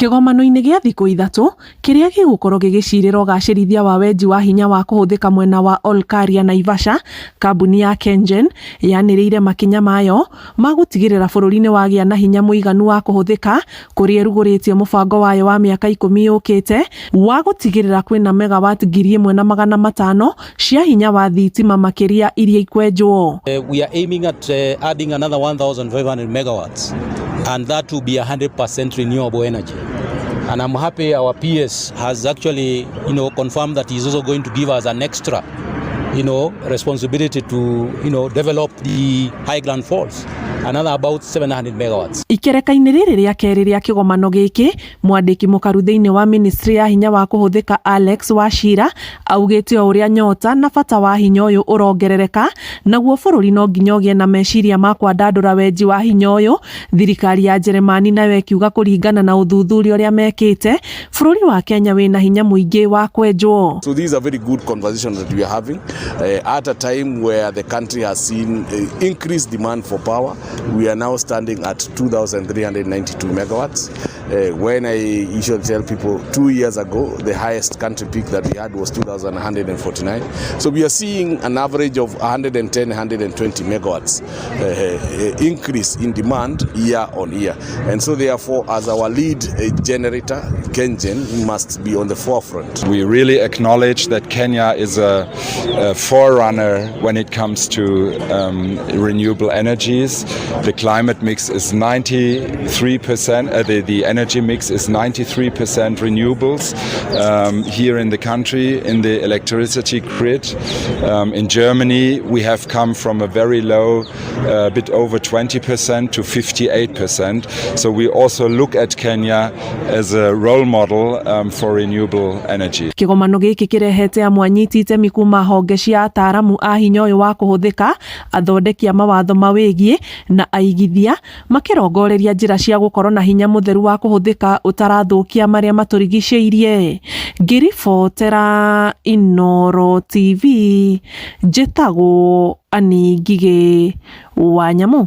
Kĩgomano-inĩ gĩa thikũ 3 kĩrĩa gĩgũkorwo gĩgĩcirĩra ũgacĩrithia wa wenji wa hinya wa kũhũthĩka mwena wa Olkaria, Naivasha, kambuni ya KenGen yanĩrĩire makinya mayo ma gũtigĩrĩra bũrũri nĩ wagĩa na hinya mũiganu wa kũhũthĩka kũrĩa ĩrugũrĩtie mũbango wayo wa mĩaka 10 yũkĩte wa gũtigĩrĩra kwĩna megawati 1500 cia hinya wa thitima makĩria iria ikwenjwo. We are aiming at adding another 1,500 megawatts, and that will be 100% renewable energy. And I'm happy our PS has actually confirmed that he's also going to give us an extra responsibility to develop the Highland Falls, another about 700 megawatts. Ikereka-inĩ rĩrĩ rĩa kerĩ rĩa kĩgomano gĩkĩ, mwandĩki mũkaru thĩinĩ wa ministry ya hinya wa kũhũthĩka Alex Wachira augĩte o ũrĩa nyota na bata wa hinya ũyũ ũrongerereka naguo bũrũri no nginya ũgĩe na meciria ma kwandandũra wenji wa hinya ũyũ. Thirikari ya Jeremani nayo ĩkiuga kũringana na ũthuthuria ũrĩa mekĩte, bũrũri wa Kenya wĩna hinya mũingĩ wa kwenjwo. So these are very good conversations that we are having at a time where the country has seen increased demand for power. We are now standing at 2,392 megawatts. When I usually tell people 2 years ago, the highest country peak that we had was 2,149. So we are seeing an average of 110, 120 megawatts increase in demand year on year. And so therefore, as our lead generator, KenGen must be on the forefront. We really acknowledge that Kenya is a forerunner when it comes to renewable energies. The climate mix is 93%, the energy mix is 93% renewables here in the country, in the electricity grid. In Germany, we have come from a very low, bit over 20% to 58%. So we also look at Kenya as a role model for renewable energy. Kĩgomano gĩkĩ kĩrehete amwe anyiti itemi kuma honge cia ataaramu a hinya ũyũ wa kũhũthĩka, athondeki a mawatho mawĩgiĩ na aigithia, makĩrongoreria njĩra cia gũkorwo na hinya mũtheru wa kũhũthĩka ũtarathũkia marĩa matũrigicĩirie. Ngĩribotera Inooro TV, njĩtagwo Annie Ngigĩ wa Nyamũ.